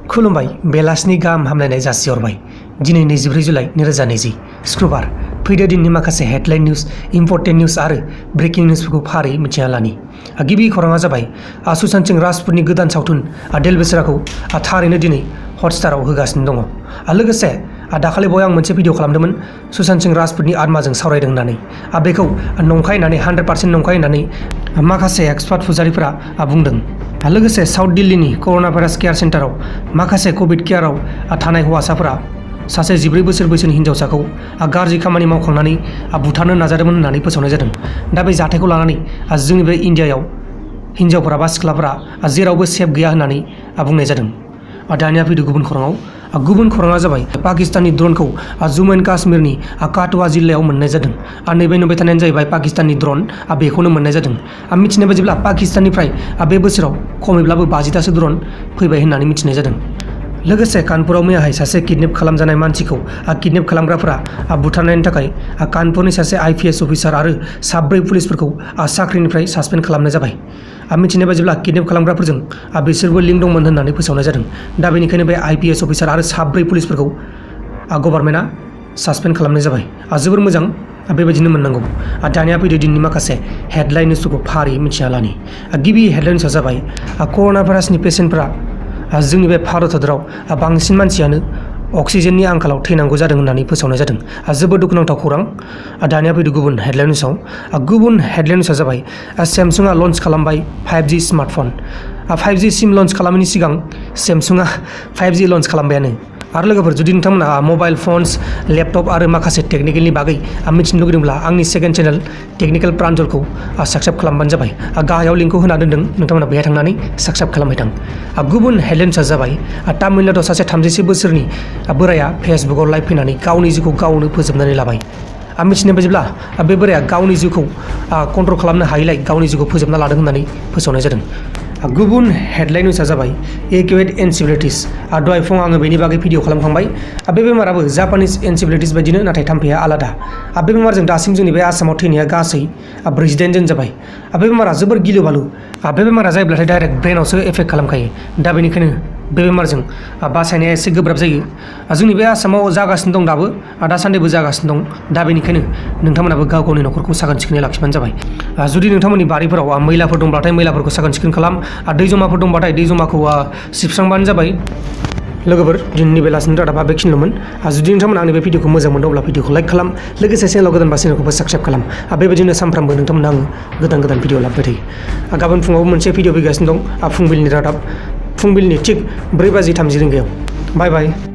खुलुमबाय बेलासिनि गाहाम हामलायनाय जासिहरबाय। दिनै 24 जुलाइ 2020 शुक्रबार। फैदो दिननि माखासे हेडलाइन निउज, इम्पर्टेन्ट निउज आरो ब्रेकिं निउजफोरखौ फारियै मिथिना लानि। गिबि खौराङा जाबाय सुशांत सिंह राजपुतनि गोदान सावथुन दिल बेसेराखौ थारैनो दिनै हटस्टाराव होगासिनो दङ। लोगोसे दाखालि बावै आं मोनसे भिडिअ खालामदोंमोन सुशांत सिंह राजपुतनि आत्माजों सावरायदों होननानै। बेखौ नंखाय होननानै 100% नंखाय होननानै माखासे एक्सपार्ट फुजारिफोरा बुंदों। लोगोसे साउथ दिल्लीनि कर'ना भाइरास केयार सेन्टाराव माखासे कभिड केयाराव थानाय हौवासाफोरा सासे 14 बोसोर बैसोनि हिन्जावसाखौ गाज्रि खामानि मावखांनानै बुथारनो नाजादोंमोन होननानै फोसावनाय जादों। दा बे जाथायखौ लानानै जोंनि बे इन्डियायाव हिन्जावफोरा बा सिख्लाफोरा जेरावबो सेफ गैया होननानै बुंनाय जादों। दानिया फैदो गुबुन खौराङाव। गुबुन खौराङा जाबाय पाकिस्ताननि ड्रनखौ जम्मु एन्ड काश्मीरनि काठुआ जिल्लायाव मोननाय जादों। नैबे नुबाय थानायानो जाहैबाय पाकिस्ताननि ड्रन, बेखौनो मोननाय जादों। मिथिनाय बायदिब्ला पाकिस्ताननिफ्राय बे बोसोराव खमैब्लाबो 50तासो ड्रन फैबाय होननानै मिथिनाय जादों। लोगोसे कानपुराव मैयाहाय सासे किडनेप खालामजानाय मानसिखौ किडनेप खालामग्राफोरा बुथारनायनि थाखाय कानपुरनि सासे IPS अफिसार आरो 4 पुलिसफोरखौ साख्रिनिफ्राय सासपेन्ड खालामनाय जाबाय। मिथिनाय बायदिब्ला किडनेप खालामग्राफोरजों बिसोरबो लिंक दंमोन होननानै फोसावनाय जादों। दा बेनिखायनो बे IPS अफिसार आरो 4 पुलिसफोरखौ गभर्नमेन्टआ सासपेन्ड खालामनाय जाबाय। जोबोर मोजां, बेबायदिनो मोननांगौ। दानिया फैदो दिननि माखासे हेडलाइन निउसफोरखौ फारियै मिथिना लानि। गिबि हेडलाइन निउसआ जाबाय कर'ना भाइरासनि पेसेन्टफोरा जोंनि बे भारत हादराव बांसिन मानसियानो अक्सिजेननि आंखालाव थैनांगौ जादों होननानै फोसावनाय जादों। जोबोद दुखुनांथाव खौरां। दानिया फैदो गुबुन हेडलाइन निउसआव। गुबुन हेडलाइन निउसआ जाबाय सेमसुंआ लन्च खालामबाय 5G स्मार्टफन। 5G सिम लन्च खालामैनि सिगां सेमसुंआ 5G लन्च खालामबायानो। आरो लोगोफोर, जुदि नोंथांमोना मबाइल फन्स, लेपटप आरो माखासे टेकनिकेलनि बागै मिथिनो लुगैदोंब्ला आंनि सेकेन्ड चेनेल टेकनिकेल प्रान्जलखौ साबस्क्राइब खालामबानो जाबाय। गाहायाव लिंकखौ होना दोन्दों, नोंथांमोना बेहाय थांनानै साबस्क्राइब खालामबाय थां। गुबुन हेडलाइन्सआ जाबाय तामिलनाडुआव सासे 36 बोसोरनि बोराया फेसबुकाव लाइभ फैनानै गावनि जिउखौ गावनो फोजोबनानै लाबाय। मिथिनाय बायदिब्ला बे बोराया गावनि जिउखौ कन्ट्रल खालामनो हायैलाय गावनि जिउखौ फोजोबना लादों होननानै फोसावनाय जादों। गुबुन हेडलाइन निउसआ जाबाय एक्युवेट एनसेफेलाइटिस। दहाय फुङाव आङो बेनि बागै भिडिअ खालामखांबाय। बे बेमाराबो जापानिस एनसेफेलाइटिस बायदिनो, नाथाय थाम्फैया आलादा। बे बेमारजों दासिम जोंनि बे आसामाव थैनाया गासै 48 जन जाबाय। बे बेमारा जोबोर गिलु बालु। बे बेमारा जायोब्लाथाय डाइरेक्ट ब्रेनावसो एफेक्ट खालामखायो। दा बेनिखायनो बे बेमारजों बासायनाया एसे गोब्राब जायो। जोंनि बे आसामाव जागासिनो दं, दाबो दासान्दिबो जागासिनो दं। दा बेनिखायनो नोंथांमोनाबो गाव गावनि न'खरखौ साखोन सिखोनै लाखिबानो जाबाय। जुदि नोंथांमोननि बारिफोराव मैलाफोर दंब्लाथाय मैलाफोरखौ साखोन सिखोन खालाम। दै जमाफोर दंबाथाय दै जमाखौ सिबस्रांबानो जाबाय। लोगोफोर, दिनैनि बेलासिनि रादाबा बेखिनिल'मोन। जुदि नोंथांमोना आंनि बे भिडिअखौ मोजां मोनदों अब्ला भिडिअखौ लाइक खालाम। लोगोसे चेनेलाव गोदानबा चेनेलखौबो साबस्क्राइब खालाम। बेबायदिनो सानफ्रामबो नोंथांमोना आङो गोदान गोदान भिडिअ लाबोबाय थायो। गाबोन फुङावबो मोनसे भिडिअ फैगासिनो दं, फुंबिलिनि रादाब। फुंबिलिनि थिग 4:30 रिंगायाव। बाय बाय।